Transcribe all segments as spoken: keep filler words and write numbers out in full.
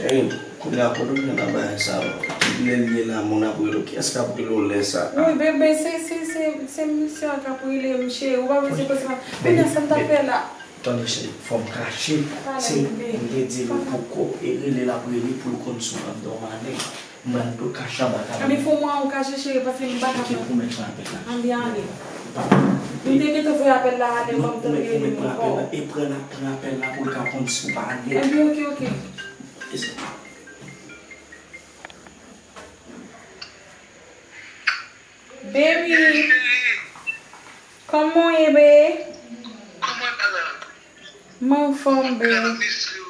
Hey, kounye a kote w jwenn nan bagay sa yo? Tout lè l ye la, moun ap rele w. Kiyès k ap rele w lè sa a? Wi, bebe, se, se, se, se misye an k ap rele m, cheri. Ou pa vle se koze pa. Kounye a, sa m t ap fè la? Tande, cheri, fò m kache. Se, m te di l ou poko e rele l ap rele pou l konn si w p ap dòmi anèk. M pral dwe kache anba kabann. Anben, fò mwen ou kache, cheri, paske m pa ka pran. Ou mèt pran apèl la. Anben, ale. M te gentan voye apèl la ale, kòm tande rele m ankò. E pran, pran apèl la pou l ka konn si w pa anèk. Anben, oke, oke. Baby, kòman w ye, babe? Kòman w ye, my love? M anfòm, babe. Oh my God, I miss you.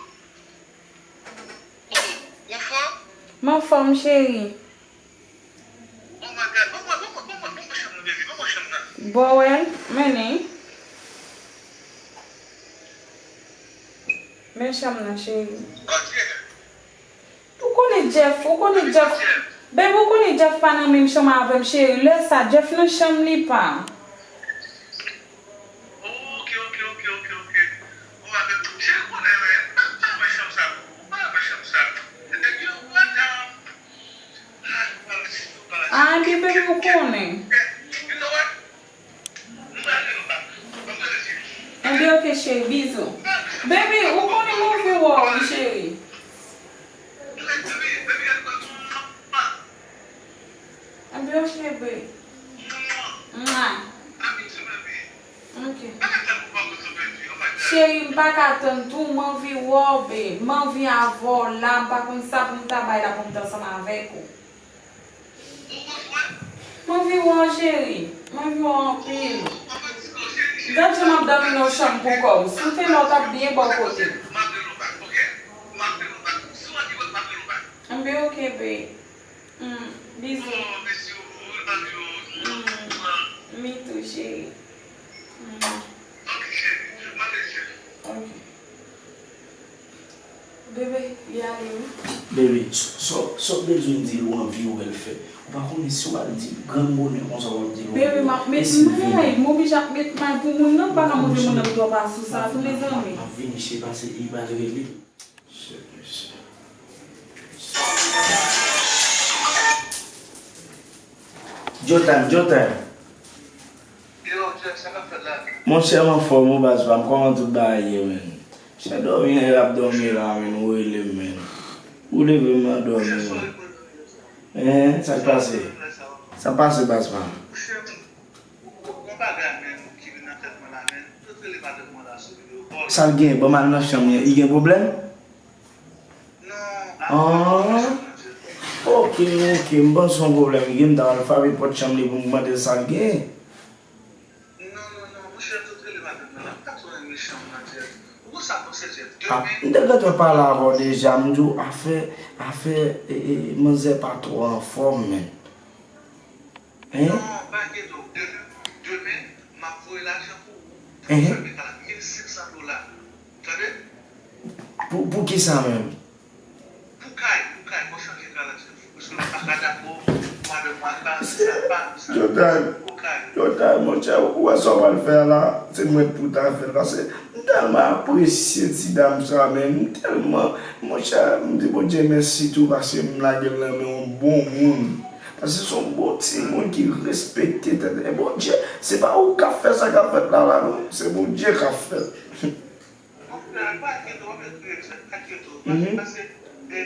Oh, ou anfòm? M anfòm, cheri. Oh my God, ban mwen, ban mwen, ban mwen, ban mwen chanm nan, baby, ban mwen chanm nan. Bon, wè, mennen. Men chanm nan, cheri. Oh, dear. Ou konnen Jeff, ou konnen Jeff. Baby, ou konnen Jeff pa nan menm chanm avè m, cheri. Lè sa, Jeff nan chanm li pa. Ok, ok, ok, ok, ok. Ou avè m. Cheri, ou konnen, men. Pa, pa wè chanm sa pou ou. Pa wè chanm sa. Yo, madam. Ah, ebyen, baby, ou konnen. You know what? Ebyen, oke, cheri, bizou. Baby, ou konnen m anvi wè w, cheri. Ebyen, oke, babe. Mwa. Oke. Cheri, m pa ka tann tou, m anvi wè w, babe. M anvi avè w la, m pa konn sa pou m ta bay la pou m ta ansanm avèk ou. M anvi wè w, cheri. M anvi wè w anpil. Gad jan m ap dòmi nan yon chanm pou kò w. Si w te la, w t ap byen bò kote m. Anben, oke, babe. Mm, bizou. Mm, me too, cheri. Mm. Oke. Bebe, li ale wi. Bebe, sa w bezwen di l ou anvi wè l fè? Ou pa konnen si w al di grann bonè konsa w ap di l ou anvi wè l. Bebe, m ap met may, m oblije ap met may pou moun nan, m pa ka montre moun nan m twò pa sou sa tou, mezanmi. M ap vini, se pase, li pral rele. Jotan, Jotan. Yo, Jeff, sa k ap fèt la? Monchè, m anfòm, ou baz pa m, kòman tout bagay ye, menn? Monchè, dòmi nèg ap dòmi la, menn, ou rele m, menn. Ou leve m nan dòmi, menn. Hein, sa k pase? Sa k pase, baz pa m? Gon bagay menm ki vin nan tèt mwen la menm. Tout rele madanm mwen la sou nimewo pa w. Sa l gen? Ban m al nan chanm li. Li gen pwoblèm? Non, al nan chanm nan, Jeff. Ok, ok, m panse se yon pwoblèm li gen, m ta pral frape pòt chanm li pou m mande l sa l gen. Non, non, non, monchè, tout rele madanm mwen la. M pa twò renmen chanm nan, Jeff. Ou konn sa m panse, Jeff? Ah, demen m te gentan pale avè w deja, m di w afè, afè, e, e, manzè pa twò anfòm, menn. Hein? Non, pa enkyete w. Demen, demen, m ap voye lajan pou ou. Pou ou fèmen kay la, mil senk san dola. Tande? Pou, pou ki sa menm? Pou kay, pou kay, pou chanje kay la, Jeff. Paske m pa ka dakò, madanm mwen, pa renmen sa, pa renmen sa. Jotan, Jotan, monchè, ou wè sa w pral fè a la? Se mwen pou w ta fè l. Paske m tèlman apresye ti dam sa, menn. M tèlman, monchè, m di Bondye mèsi tou, paske m lage l nan men yon bon moun. Paske se yon bon timoun ki respekte tèt li. E Bondye, se pa ou k ap fè sa k ap fèt la, la, non. Se Bondye k ap fè l. Monchè, pa enkyete w, pa enkyete w, pa enkyete w. Paske, paske, e,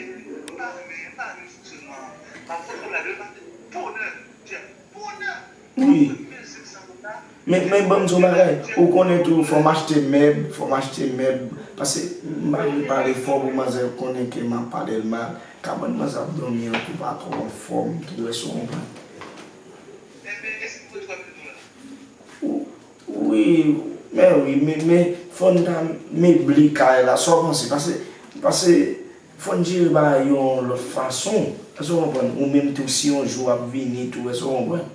m pa renmen, m pa renmen fonksyonman an. M ap voye kòb la demen maten bonè, Jeff, bonè. Wi. M ap voye mil senk san dola. Men, men ban m di w yon bagay, ou konnen tou, fò m achte mèb, fò m achte mèb, paske m pa vle pale fò pou manzè konnen ke m ap pale l mal. Kabann manzè ap dòmi an tou pa twò anfòm tou, èske w konprann? Wi, men wi, men, men fò n ta meble kay la, sa w panse? Paske, paske fò n jere bagay yo yon lòt fason. Èske w konprann? Ou menm tou, si yon jou w ap vini tou, èske w konprann?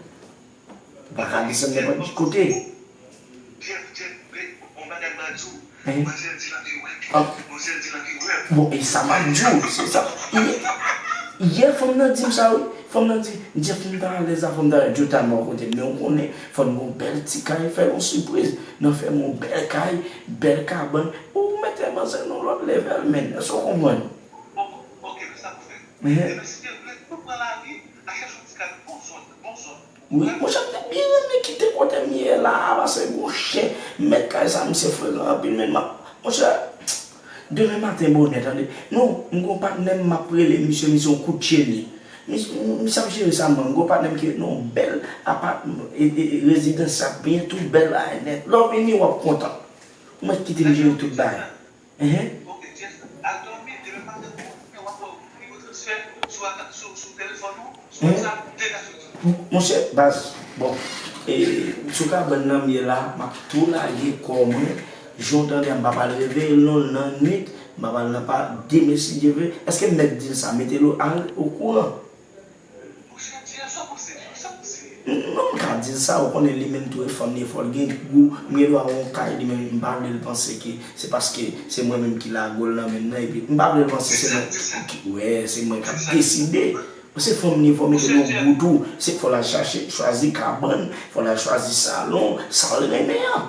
Ou pa ka desann nenpòt ki kote. Jeff, Jeff, Jeff, yon bagay m a di w. Manzè di l anvi wè. Manzè di l anvi wè. Bon, e sa m ap di w, se sa. Yè, yè, fanm nan di m sa, wi. Fanm nan di, Jeff, m ta alèz la, fanm ta, Joe ta bò kote m, men ou konnen, fò n gen yon bèl ti kay, fè l yon sipriz. Nan fè m yon bèl kay, bèl kabann. Ou mete manzè nan lòt level, menn. Èske w konprann? Ok, Enhen. Ebyen, si te vle, nou pran lari, n a chèche yon ti kay bon zòn, bon zòn. Wi, monchè, m te byen renmen kite kote m ye la, paske gon chen, mèt kay sa, misye frekan anpil, men m ap, monchè, demen maten bonè, tande. Non, m gon patnè m, m ap rele misye, misye yon kout cheni. Mis-, misye ap jere sa, mwen, m gon patnè m ki ret nan yon bèl apat-, e, e, e, rezidans, sa byen tou bèl bagay nèt. Lè w vini, w ap kontan. Mwen kite m jere tout bagay. Enhen. Ok, Jeff, al dòmi, demen maten, w ap wè nivo transfè sou, sou, sou telefòn ou, sou WhatsApp, degaje w. Monchè, baz, bon, e, sou kabann nan m ye la, m ap tou lage kò mwen, jan w tande a, m p ap al reveye l non, nan nwit, m p ap al nan pa, demen si Dye vle, èske m mèt di l sa, mete l al okouran? Monchè, di l sa w panse, di l sa w panse. Non, m ka di l sa, ou konnen li menm tou, e fanm li, fò l gen gou, m gen dwa wè yon kay, li menm, m pa vle l panse ke se paske se mwen menm ki lago l nan men l nan, epi m pa vle l panse se mwen ki, wè, se mwen k ap deside. Se fanm li, fò mete l yon gou tou, se fò l al chache, chwazi kabann, fò l al chwazi salon, sa l renmen an.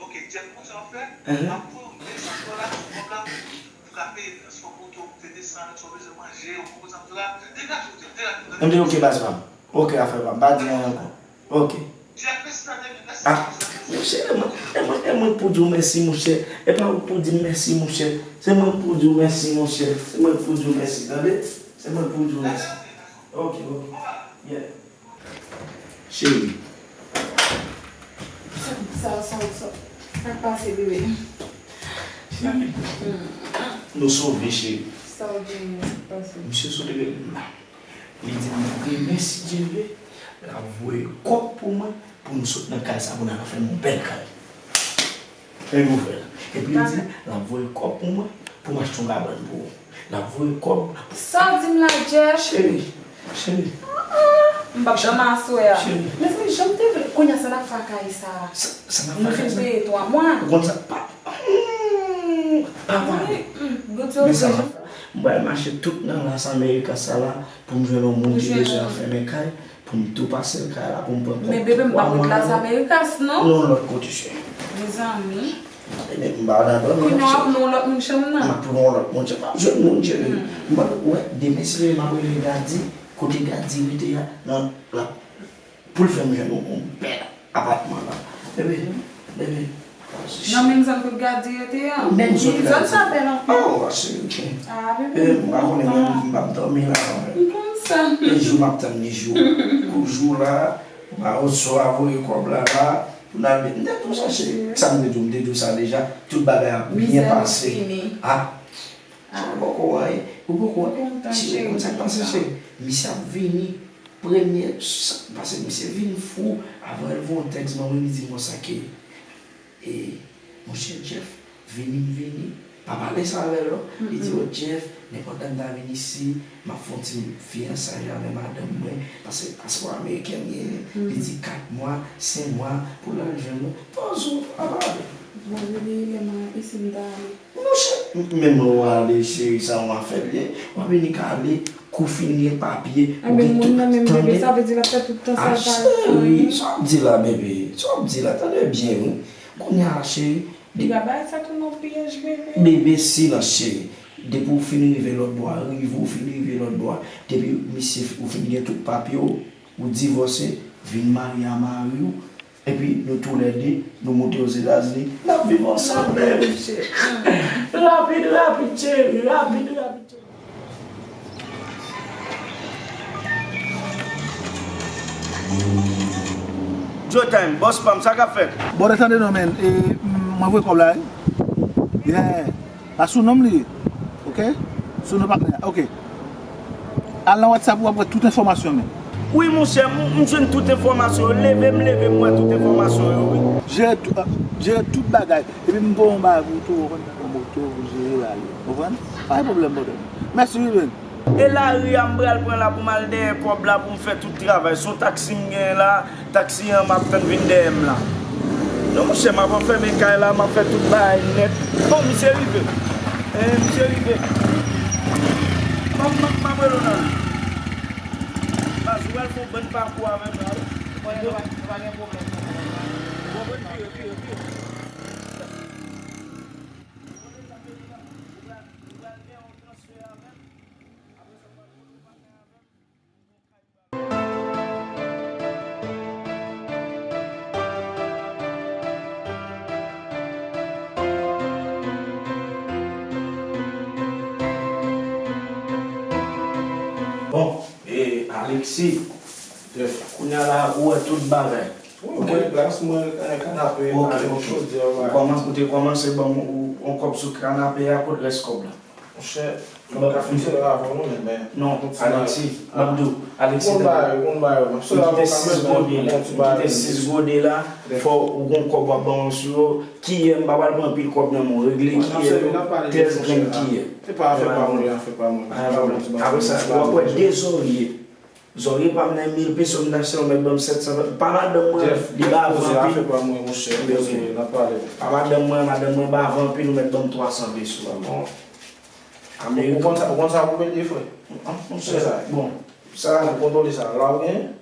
Ok, Jeff, konn sa w ap fè? Enhen. M ap voye w de san dola sou kòb la pou, pou ka peye transpò pou w, pou w te desann, si w bezwen manje, ou konprann sa m di w la, degaje w, Jeff, degaje w. M di, ok, baz pa m. Ok, afè pa m. Pa di anyen ankò. Ok. Jeff, mèsi tande, mèsi. Ah, monchè, e mwen, e mwen, e mwen pou di w mèsi, monchè. E pa ou pou di m mèsi, monchè. Se mwen pou di w mèsi, monchè. Se mwen pou di w mèsi, tande? Se mwen pou di w mèsi. Ok, ok. Yeah. Cheri. Sa, sa, sa, sa k pase, bebe? Cheri. Nou sove, cheri. Sa w genyen k pase? Misye sot rele m la. Li di m demen, si Dye vle, l ap voye kòb pou mwen, pou nou sot nan kay sa, pou n al fè yon bèl kay. Bèl nouvèl. Epi li di, l ap voye kòb pou mwen, pou m achte yon kabann pou ou. L ap voye kòb. Sa w di m la, Jeff? Cheri, cheri. Ah, ah. M p ap dòmi aswè a. Cheri. Mezanmi, jan m te vle. Kounye a, sa n ap fè ak kay sa a? Sa, sa n ap fè ak kay sa? Nou fin peye twa mwa. Ou konn sa? Pa, hmm, pa pale. Wi, hmm, Bondye ouvri je m. Men sa m ap fè. M pral mache tout nan Las Americas sa la pou m jwenn yon moun ki bezwen al fèmen kay. Pou m tou pase l kay la, pou m pran kòb. Men bebe, m p ap ret Las Americas, non. Nou yon lòt kote, cheri. Mezanmi. Ebyen, m pa dakò, non. Kounye a w ap nan yon lòt moun chanm nan. M ap pran yon lòt moun chanm. M ap jwenn moun, cheri. M ap wè, demen, si m ap rele Gadi, kote Gadi rete a, nan la, pou l fè m jwenn yon, yon bèl apatman la. Bebe, bebe. Nan menm zòn kot Gadi rete an? Menm zòn Gadi. Zòn sa bèl anpil. Oh, cheri. Ah, bebe, m pa konnen menm, m p ap dòmi la, non. M konn sa. E jou m ap tann li jou. Kou jou la, m a oswa voye kòb la la, pou n al met. M te tou chache, sa m te di w, m te di w sa deja, tout bagay ap byen pase. Mizè nou fini. Ah. Ou poko wè, ou poko wè. Cheri, ou konn sa k pase, cheri? Misye ap vini, premye, sa, paske misye vin fou, avan l voye yon tèks ban mwen, li di m konsa ke, e, monchè Jeff, vini m vini. Pa pale sa avè l non. Li di, o Jeff, nenpòt tan m ta vin isi, m ap fè yon ti fiyansay avè madanm mwen, paske paspò ameriken m genyen. Li di kat mwa, senk mwa, pou l al jwenn mwen. Twa jou, pa pale. Bon, bebe, lè m isi m ta ale. Monchè, menm lè w ale, cheri, sa yon afè l ye. W ap vin ka ale, kou fin gen papye, ou gen tout, tande. Sa vle di l ap fè tout tan sa l pa al fè anyen. Ah, cheri, sa w ap di la, bebe? Sa w ap di la? Tande byen, wi. Kounye a, cheri, li ka bay sa tou nan pyèj, bebe. Bebe, silans, cheri. Depi w fin rive lòt bò a, rive w fin rive lòt bò a. Depi misye, ou fin gen tout papye w, ou divòse, vin marye a mari w, epi nou toulède, nou moute Ozetazini, n ap viv ansanm, bebe. Rapid, rapid, cheri, rapid, rapid, cheri. Joe Time, bòs pa m, sa k ap fèt? Bon, tande non, men, e, m, mwen voye kòb la, wi. Yeah. Pa sou non m li ye. Ok? Sou non patnè a. Ok. Al nan WhatsApp ou ap wè tout enfòmasyon men. Wi, monchè, m, m jwenn tout enfòmasyon yo. Leve m, leve m wè tout enfòmasyon yo, wi. Jere tou, jere tout bagay. Epi m voye yon bagay pou ou tou, ou konn, yon moto pou jere la, wi. Konprann? Pa gen pwoblèm, brother. Mèsi, wi, men. E lari a m pral pran la pou m al dèyè kòb la pou m fè tout travay. Se yon taksi m genyen la. Taksi an m ap tann vin dèyè m la. Non, monchè, m ap anfèmen kay la, m ap fè tout bagay nèt. Bon, misye rive. Eh, misye rive. M ap, m ap, m ap rele w nan. Baz, ou pral fè yon bann pakou avè m la, wi. Bon, nou pa, nou pa gen pwoblèm. Bon, bon, pire, pire, pire. Ou pral gen yon transfè avè m. Alexis, kounye a la, ou wè tout bagay. Wi, mwen glas, mwen kanape, ok, ok. Ou kòmanse, ou te kòmanse ban m yon kòb sou kanape a, kot rès kòb la? Monchè, mwen ka fikse lè avan nou, men. Non, Alexis, m ap di w, Alexis, m kite sis gode la, m kite sis gode la, fò ou gon kòb w ap ban mwen sou yo, kiyè, m pa pral pran anpil kòb nan men w, regle kiyè yo, trèz grenn kiyè. Se pa afè pa mwen, afè pa mwen. Apre sa, w ap wè de zòrye. Zòrye pa m nan mil peso, m t achte l, ou mèt ban m sèt san peso. Pa madanm mwen, li bave anpil. Pa madanm mwen, madanm mwen bave anpil, ou mèt ban m twa san peso. Amerik. Ou konn sa, ou konn sa pou peye, frè? Monchè, bon, sa. Ou kontwole sa. La ou gen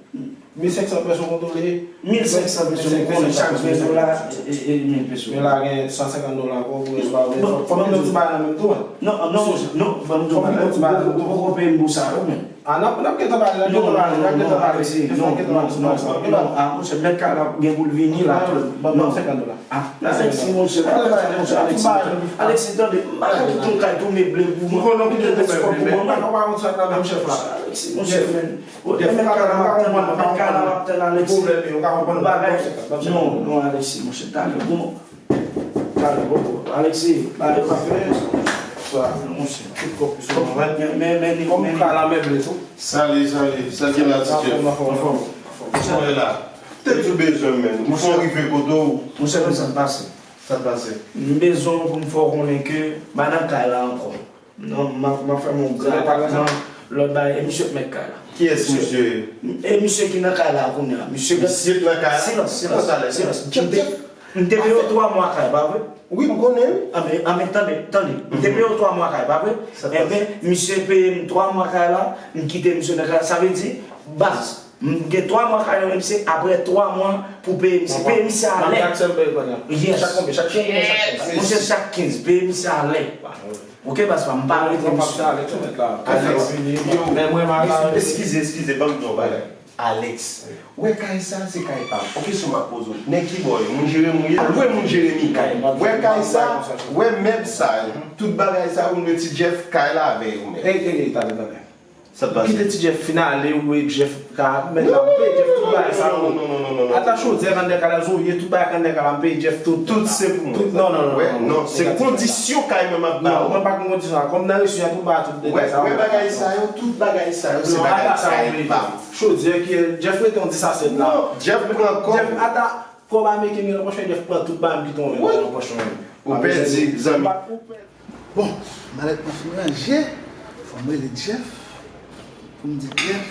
mil senk san peso kontwole. Mil senk san peso, m konnen chak ven dola, e, e, mil peso. Men la gen san senkant dola ankò pou rès ba ou. Fò m di yon ti bagay nan menm tou, wi. Non, non, non, ban m di w bagay, ou poko peye m pou sa, wi, men. A, n ap, n ap gentan pale, n ap gentan pale, n ap gentan pale. Non, non, non, non, non, non, a, monchè, mèt kay la gen pou l vini la tou. Ban m senkant dola. A, Alexis, monchè, Alexis, monchè, Alexis, Alexis, tande, m pa ka kite yon kay tou meble pou mwen. Ou konnen ou kite yon kòb pou mwen. Alexis, monchè, men. Mèt kay la m ap tann, mèt kay la m ap tann, Alexis. Bagay. Non, non, Alexis, monchè, talè, bon. Talè, bon, bon. Alexis, bagay pa fè. Sa, monchè. Tout kòb sou mwen. Men, men, men, men. Kòm kay la meble tou. Sali, sali, sa gen la, titè? Anfòm, anfòm, anfòm. Sa w la? Te di w bezwen m, men. Ou fè w rive kote w. Monchè, men sa k pase. Sa k pase? M bezwen w pou m fè w konnen ke m pa nan kay la ankò. Non, m ap, m ap fè m yon gran apatman, lòt bagay, e misye k mèt kay la. Kiyès misye? E misye ki nan kay la kounye a. Misye k nan kay la? Silans, silans, silans. M te, m te peye w twa mwa kay, pa vre? Wi, m konnen. Anben, anben, tande, tande. M te peye w twa mwa kay, pa vre? Enben, misye peye m twa mwa kay la, m kite misye nan kay la. Sa vle di, baz, m gen twa mwa kay la, men se apre twa mwa pou peye misye. Peye misye alè. Yes. Chak konbyen? Chak kenz? Monchè, chak kenz. Peye misye alè. Ok, baz pa m, m pa rete misye. Alex, men mwen mal. Eskize, eskize, ban m di yon bagay. Alex, wè kay sa, se kay pa m. On kesyon m ap poze w. Nèg ki bò yo? Moun Jeremi w ye? Lwe moun Jeremi kay. Wè kay sa, wè mèb sa yo. Tout bagay sa yo, ou mete Ti Jeff kay la avè yo menm. Ey, ey, ey, tande, tande. Sa pase. Kite Ti Jeff fin ale, ou e Jeff ka, men la, m peye Jeff tout bagay sa yo. Non, non, non, non, non, non. Ata chodyè k anndan kay la, zòrye, tout bagay k anndan kay la, m peye Jeff tout. Tout se pou mwen. Tout, non, non, non, non, non. Se kondisyon kay mwen m ap ba ou. Non, mwen pa gen kondisyon sa. Kòm nan resi a, tout bagay, tout detay sa yo. Wè bagay sa yo, tout bagay sa yo, se bagay kay pa m. Chodyè ki, Jeff rete yon dis a sèt la. Non, Jeff pran kòb. Jeff, ata, kòb ameriken gen nan pòch mwen, Jeff pran tout bagay m kite yon ven nan pòch mwen. Ou pèdi, zanmi. Bon, malèt mwen fin ranje. Fò m rele Jeff pou m di Jeff,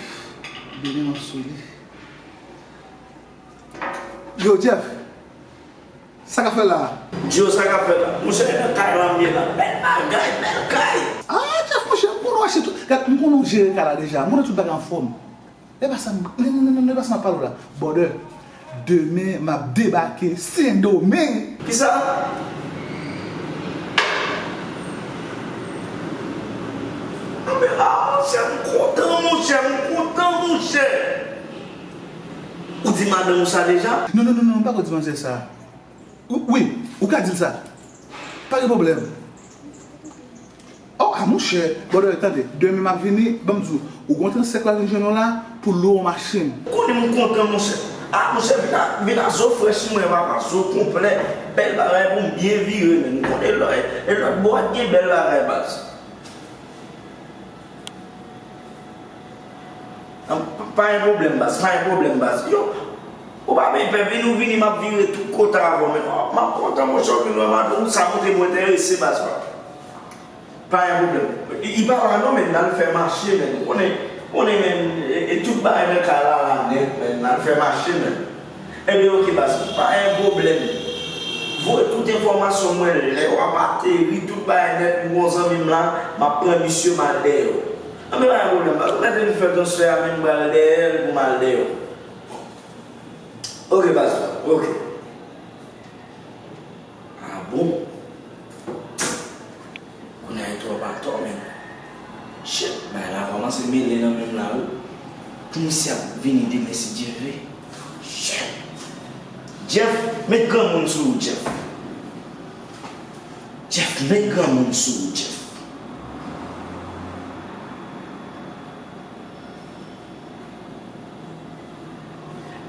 demen m ap sou li. Yo, Jeff, sa k ap fè la a? Joe, sa k ap fè la? Monchè, e nan kay la m ye la. Bèl bagay, bèl kay! Ah, Jeff, monchè, m konnen w achte tout. Gad, m konnen w jere kay la deja. M konnen tout bagay anfòm. E pa sa m, non, non, non, non, e pa sa m ap pale w la. Brother, demen m ap debake Sendomeng. Kisa? Anben, ah, monchè, m kontan, monchè, m kontan, monchè. Ou di madanm ou sa deja? Non, non, non, non, m pako di manzè sa. Wi, ou ka di l sa. Pa gen pwoblèm. Oh, ah, monchè, brother, tande, demen m ap vini, ban m di w, ou gon transfè k pral vin jwenn ou la pou lwe yon machin. Ou konnen m kontan, monchè. Ah, monchè, vin a, vin a zo frèch mwen, papa, zo konplè. Bèl bagay pou m byen vire, men. M konnen lòt, e lòt bò a t gen bèl bagay, baz. Pa, pa gen pwoblèm, baz, pa gen pwoblèm, baz. Yo, ou pa bezwen pè, vin ou vini, m ap vire tout kote avè w, men. Oh, m ap kontan, monchè, w vin wè m, ou sa montre m ou enterese, baz, pa. Pa gen pwoblèm. Li, li pa la non, men, n al fè mache, men. Ou konnen, ou konnen, men, e, e tout bagay nan kay la, la nèt, men, n al fè mache, men. Ebyen, oke, baz, pa gen pwoblèm. Voye tout enfòmasyon mwen lè w ap ateri, tout bagay nèt pou bon zanmi m la, m ap pran misye m al dèyè w. Anben, pa gen pwoblèm, baz, ou mèt vin fè transfè a, men m pral dèyè l pou m al dèyè w. Oke, baz, oke. Ah bon? Kounye a e twòp atò, men. Shit, bagay la kòmanse mele nan men m la, wi. Pou misye ap vini demen, si Dye vle. Shit! Jeff, met granmoun sou ou, Jeff. Jeff, met granmoun sou ou, Jeff.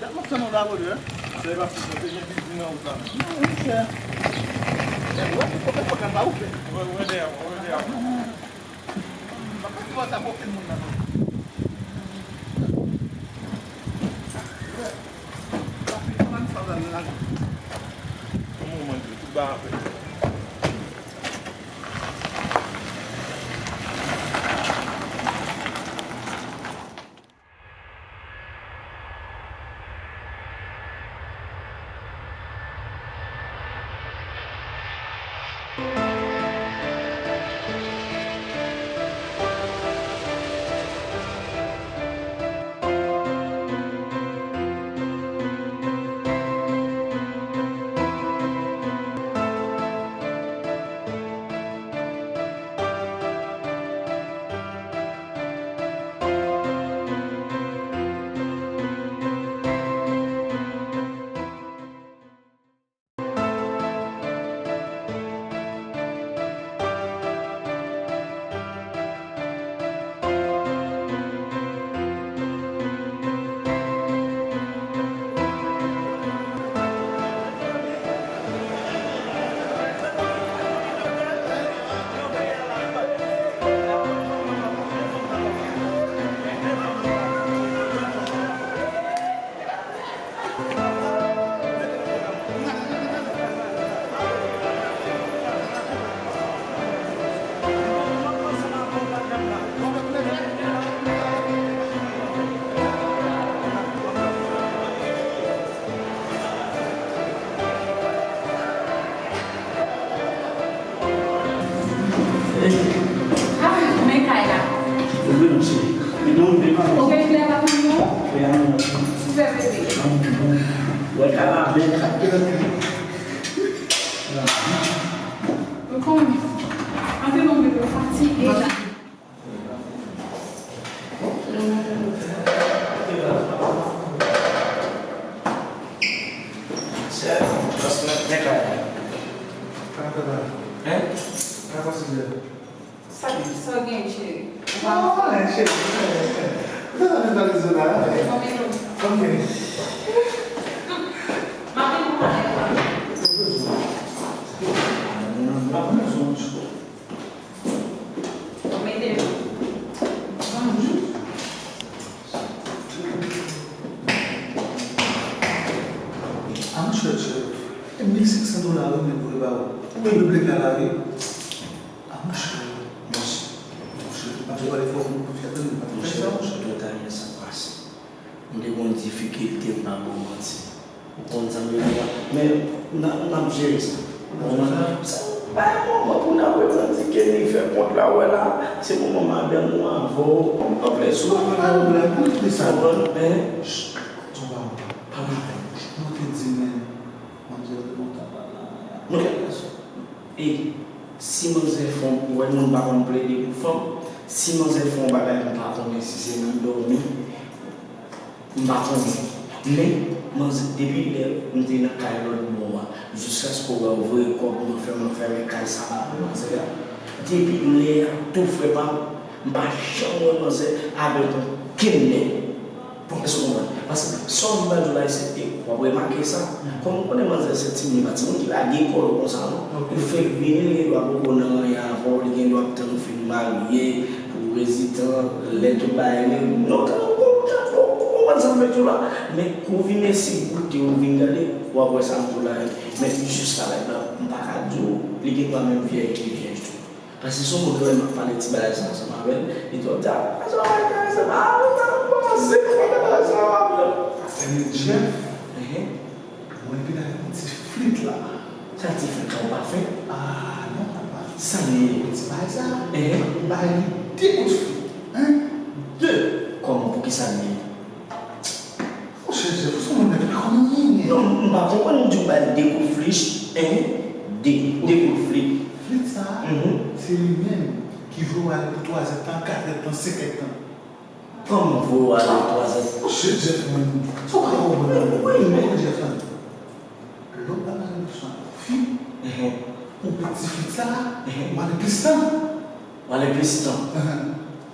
Gad m ap tann w la, Rodri, hein? Sa e pa fouti, te gen bilding nan wout la menm. Non, monchè. Ou wè, ou wè, ou wè, ou wè dèyè, ou wè dèyè. M ap pati wè sa pou okenn moun la, non. Ou wè, sa fini, sa fini, sa fini. Yon moman, tout bagay ap fèt. Ah, men kay la. Wi, non, cheri. Men non, men pa. Ou gen klè pa pou nou? Klè a non. Ou fè bebe. Wè, kay la bèl, kay la. Ou konnen. Anpil moun bebe fatige la. Sè, paske men kay la. Hein? Sa, sa w gen, cheri? Ou pa konn? Ah, cheri, cheri. Ou ta nan valiz ou la, hein? Konbyen? Ok. M ap vin pou mwen. Pa bezwen. Pa bezwen. Ou pa bezwen. Depi a la wi. A monchè. Monchè. Monchè, m ap pale fò pou fè tande, pa fè sa. Monchè, monchè, twò ta renmen sa pase. M te gon difikilte, m pa ba w manti. Ou konn sa m vle di a. Men, n ap, n ap jere sa. Ou konprann? Sa pa yon moman pou n ap revandike ni fè kont la, ou wè la, se moman madanm ou avè w. Anplis, ou pa pale blag, ou te sa. Ou konprann? Men, ch-, ch-, ch-, pa pale. Mwen te di, men, manzè te kontan pale la. Ok. E si manzè fè yon, ou wè moun pa konn plede pou fanm, si manzè fè yon bagay m pa konnen si se nan dòmi, m pa konnen. Men, manzè, depi lè m te nan kay lòt bò a, jiskaske w wè w voye kòb nan fè m anfèmen kay sa la pou manzè a, depi lè a tou frè pa m, m pa janm wè manzè avèk okenn nèg. Èske w konprann? Paske sa w vin ba l la, se, e, w ap remake sa. Kòm ou konnen manzè se timoun, li pa timoun ki lage kò l konsa, non. Ok. Ou fèk vini, li gen dwa poko nan anyen avè w, li gen dwa ap tann ou fin marye, pou rezitan, lè tout bagay, li, non, tann ou, ou, ou, ou konprann sa m vle di w la. Men, kou w vin esi goute, ou vin gade, w ap wè sa m di w la. Men, jiska mentnan, m pa ka di w, li gen dwa menm vyèj, li vyèj tou. Paske si yon moun wè m ap pale ti bagay sa ansanm avè l, li t ap di, "Ah, sa w ap pale sa, ah, ou pa panse, ou pa pale sa avè l." Ebyen, Jeff, mwen vin avèk yon ti flit la. Sa ti flit la, ou pa fè? Ah, non, papa. Sa l ye? Ti bagay sa, m bay li de kout flit. Hein? De. Kòman, poukisa l ye? Monchè Jeff, ou se yon nèg ki pa konn anyen. Non, m pa konprann ou di w bay de kout flich, en, de, de kout flich. Flit sa a, se li menm ki voye w ale pou twazyèdtan, katrèdtan, senkèdtan. Kòman voye w ale pou twazyèdtan? Monchè Jeff, mwen, sa w pa konprann nan men Jeff la. Lè w pa nan relasyon ak yon fi, ou pran ti flit sa a, ou ale plis tan. W ale plis tan.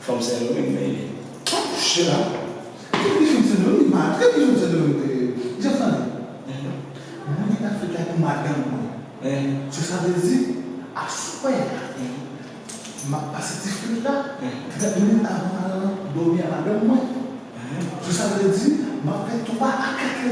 Fanm Sendomeng, men li. Monchè, trè difisil, wi, ma, trè difisil, Sendomeng. Jeff, tande. Mwen ki ta fè kay pou madanm mwen. So, sa vle di, aswè a, m ap pase ti flit la, trant minit avan m al dòmi a madanm mwen. So, sa vle di, m ap fè twa a kat lè